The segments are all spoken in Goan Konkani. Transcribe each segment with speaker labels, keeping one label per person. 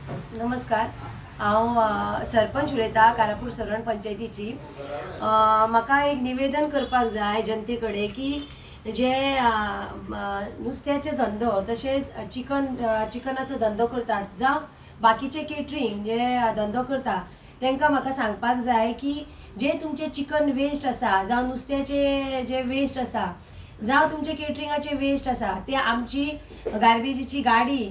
Speaker 1: नमस्कार, हांव सरपंच उलयतां कारापूर सरण पंचायतीची. म्हाका एक निवेदन करपाक जाय जनते कडेन की जे नुस्त्याचे धंदो तशेंच चिकनाचो धंदो करतात जावं बाकीचे केटरींग जे धंदो करता तांकां म्हाका सांगपाक जाय की जे तुमचे चिकन वेस्ट आसा जावं नुस्त्याचे जे वेस्ट आसा जावं तुमचे केटरिंगाचे वेस्ट आसा ते आमची गार्बेजीची गाडी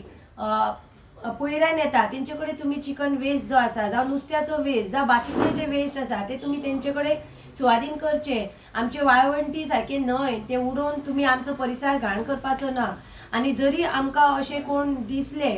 Speaker 1: पयऱ्यान येता तेंचे कडेन तुमी चिकन वेस्ट जो आसा जावं नुस्त्याचो वेस्ट जावं बाकीचे जे वेस्ट आसा ते तुमी तेंचे कडेन सुवादीन करचे. आमचे वाळवंटी सारके न्हय ते उडोवन तुमी आमचो परिसर घाण करपाचो ना. आनी जरी आमकां अशें कोण दिसले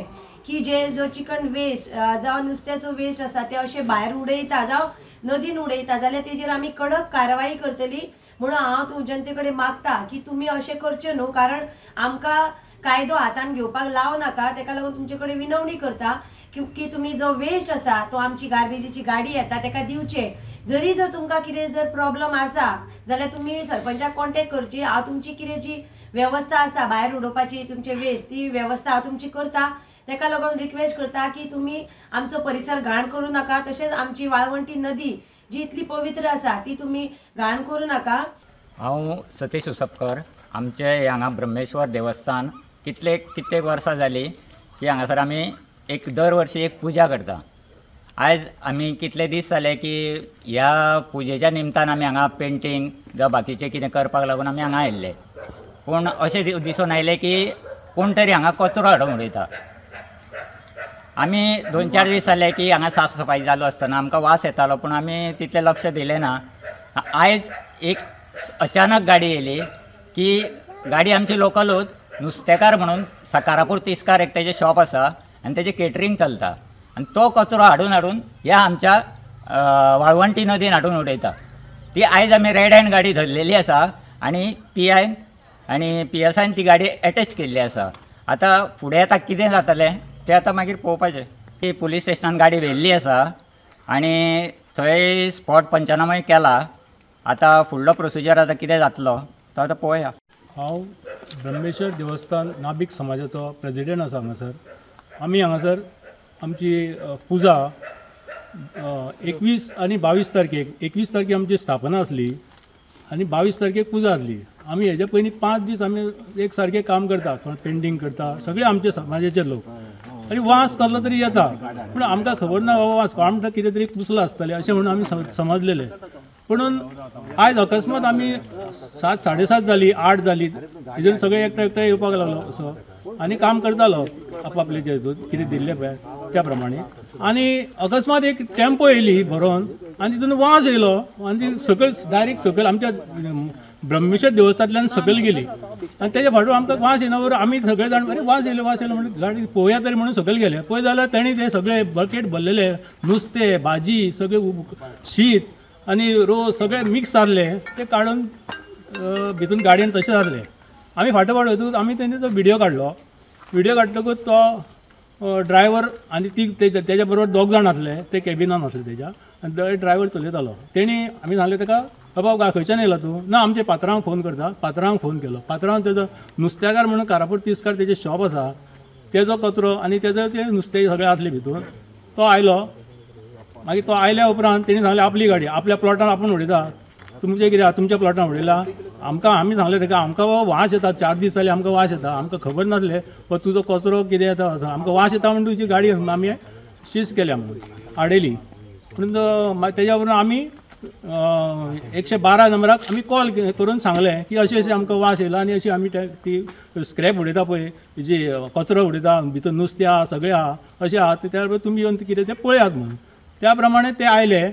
Speaker 1: की जे जो चिकन वेस्ट जावं नुस्त्याचो वेस्ट आसा ते अशें भायर उडयता जावं नदीन उडयता जाल्यार तेजेर आमी कडक कारवाई करतली. म्हणून हांव जनते कडेन मागता की तुमी अशें करचें न्हू, कारण आमकां कायदो हातान घेवपाक लावं नाका. तेका लागून तुमचे कडेन विनवणी करता की तुमी जो वेस्ट आसा तो आमची गार्बेजीची गाडी येता तेका दिवचे. जरी जर तुमकां कितें जर प्रॉब्लम आसा जाल्यार तुमी सरपंचाक कॉन्टेक्ट करची. हांव तुमची कितें जी वेवस्था आसा भायर उडोवपाची तुमचे वेस्ट ती वेवस्था हांव तुमची करता. तेका लागून रिक्वेस्ट करता की तुमी आमचो परिसर घाण करूं नाका, तशेंच आमची वाळवंटी नदी जी इतली पवित्र आसा ती तुमी घाण करूं नाका.
Speaker 2: हांव सतीश उसपकर. आमचे हांगा ब्रह्मेश्वर देवस्थान कितलेक वर्सां जालीं की हांगासर आमी एक दर वर्सी एक पुजा करता. आयज आमी कितले दीस जाले की ह्या पुजेच्या निमतान आमी हांगा पेंटींग जावं बाकीचें कितें करपाक लागून आमी हांगा आयिल्ले. पूण अशें दिसून आयलें की कोण तरी हांगा कचरो हाडून उडयता. आमी 2-4 दीस जाले की हांगा साफ सफाई चालू आसतना आमकां वास येतालो, पूण आमी तितलें लक्ष दिलें ना. आयज एक अचानक गाडी येयली की गाडी आमची लोकलूच नुस्तेकार म्हणून सकारापूर तिस्कार एक तेजें शॉप आसा आनी तेजें केटरींग चलता आनी तो कचरो हाडून हाडून ह्या आमच्या वाळवंटी नदीन हाडून उडयता. ती आयज आमी रेड हँड गाडी धरलेली आसा आनी पी आयन आनी पी एस आयन ती गाडी एटॅच केल्ली आसा. आतां फुडें आतां कितें जातलें तें आतां मागीर पळोवपाचें. ती पुलीस स्टेशनान गाडी व्हेल्ली आसा आनी थंय स्पॉट पंचनामाय केला. आतां फुडलो प्रोसिजर आतां कितें जातलो तो आतां पळोवया.
Speaker 3: हांव ब्रह्मेश्वर देवस्थान नाबीक समाजाचो प्रेजिडेंट आसा हांगासर. आमी हांगासर आमची पुजा 21 आनी 22 तारखेक, 21 तारखेक आमची स्थापना आसली आनी 22 तारखेक पुजा आसली. आमी हेज्या पयलीं 5 दीस आमी एक सारकें काम करता, कोण पेंटींग करता, सगळे आमचे समाजाचे लोक. आनी वास कसलो तरी येता, पूण आमकां खबर ना बाबा वास कोण म्हणटा कितें तरी कुसलां आसतलें अशें म्हणून आमी समजलेले. पुणून आयज अकस्मात आमी 7, 7:30 जाली, 8 जाली, हितून सगळे एकटो एकटो येवपाक लागलो असो आनी काम करतालो आपापले जे हितून कितें दिल्लें पळय त्या प्रमाणे. आनी अकस्मात एक टेम्पो येयली भरोन आनी तितून वास येयलो आनी ती सकयल डायरेक्ट सकयल आमच्या ब्रह्मेश्वर देवस्थानांतल्यान सकयल गेली आनी तेज्या फाटून आमकां वास येना बरोबर आमी सगळे जाण अरे वास येयलो वास येयलो म्हणून गाडी पळोवया तरी म्हणून सकयल गेले. पळय जाल्यार तेणी ते सगळे बकेट भरलेले नुस्तें, भाजी, सगळे शीत आनी रोस सगळे मिक्स जाल्ले ते काडून भितून गाडयेन तशें जाल्ले. आमी फाटोफाट वयतकूच आमी तेंचे तो व्हिडियो काडलो. व्हिडियो काडटकूच तो ड्रायव्हर आनी ती तेज्या बरोबर 2 जाण आसले, ते कॅबिनान आसले तेज्या, आनी ड्रायव्हर चलयतालो. तेणी आमी सांगलें तेका, बाबा खंयच्यान येयला तूं? ना आमचे पात्रांक फोन करता. पात्रांक फोन केलो. पात्रांव तेजो नुस्त्याकार म्हणून कारापूर तिस्कार तेजें शॉप आसा, तेजो कचरो आनी तेजो ते नुस्तें सगळें आसलें भितून. तो आयलो. मागीर तो आयल्या उपरांत तेणी सांगलें आपली गाडी आपल्या प्लॉटान आपूण उडयता, तुमचें कितें तुमच्या प्लॉटान उडयला. आमकां आमी सांगलें तेका आमकां बाबा वास येता, 4 दीस जाले आमकां वास येता, आमकां खबर नासलें पण तुजो कचरो कितें येता, आमकां वास येता म्हणून तुजी गाडी आमी सीज केल्या म्हणून आडयली. म्हणून तेज्या बरोबर आमी 112 नंबराक आमी कॉल करून सांगलें की अशें अशें आमकां वास येयला आनी अशी आमी ती स्क्रॅप उडयता पळय, जी कचरो उडयता भितर नुस्तें आहा सगळें आहा अशें आहा, त्या बरोबर तुमी येवन कितें तें पळयात म्हणून. त्या प्रमाणे ते आयले.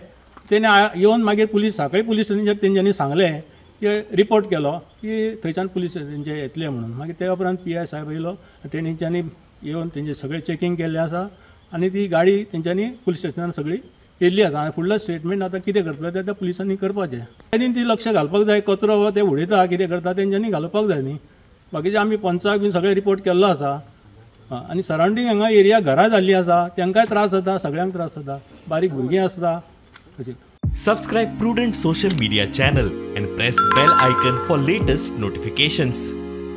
Speaker 3: तेणे येवन मागीर पुलीस साखळी पुलीस स्टेशनाचेर तेंच्यांनी सांगलें की रिपोर्ट केलो की थंयच्यान पुलीस तेंचे येतले म्हणून. मागीर त्या उपरांत पी I साहेब येयलो, तेंच्यांनी येवन तेंचें सगळें चॅकींग केल्लें आसा आनी ती गाडी तेंच्यांनी पुलीस स्टेशनान सगळी केल्ली आसा. आनी फुडलो स्टेटमेंट आतां कितें करतलो तें आतां पुलिसांनी करपाचें. तेणी ती लक्ष घालपाक जाय, कचरो ते उडयता कितें करता तेंच्यांनी घालपाक जाय न्ही. बाकीचे आमी पंचाक बीन सगळें रिपोर्ट केल्लो आसा आनी सरावंडींग हांगा एरिया घरां जाल्लीं आसा, तांकांय त्रास जाता, सगळ्यांक त्रास जाता, बारीक भुरगीं आसता अशें.
Speaker 4: Subscribe Prudent Social Media channel and press bell icon for latest notifications.